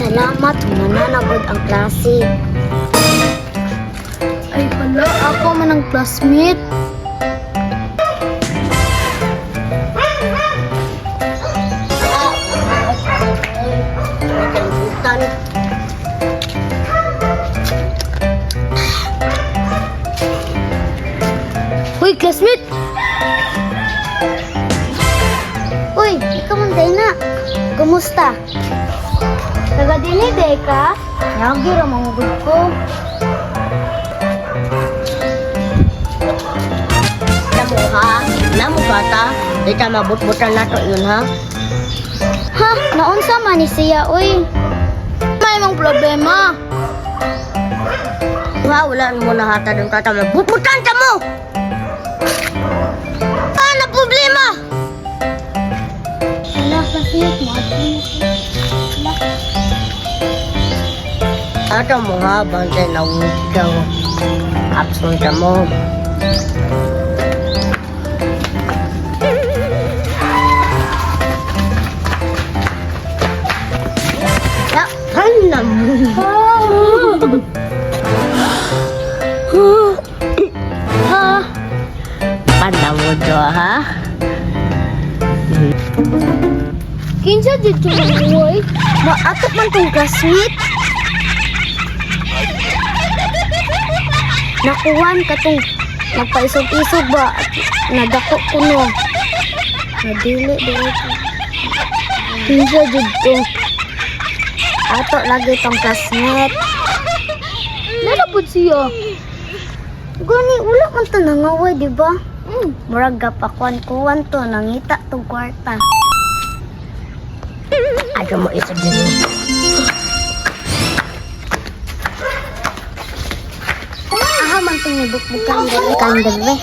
Salamat, mananagod ang klase. Ay pala, ako man ang classmate. May kalibutan. Uy, classmate! Uy, ikaw man day na. Kumusta? Taga dini day ka? Yagi ra mangugod ko. Namo ha? Namo bata? Di ta mabutbutan nato yun ha? Ha, naunsa man ni siya uy. May mang problema. Ha, wala mo na hata dun tata mabutbutan ta mo! Ah, na problema! Wala, classmate mo. Wala. Ato mo ha, bantay na daw. Absent ka mo. Ya, na mo. Ha? Panamo do ha? Kinsa dito uy? Maato man tong classmate. Nakuwan ka tong nagpaisog-isog ba at nadako ko no. Nadili dili ko. Kinsa dito? Ato lagi tong classmate. Nalapod siya. Gani wala man to nangaway, di ba? Murag gapakuan-kuan to nangita tong kwarta. Ato mo isog din. Aha man tong nibukbukan diri kan diri.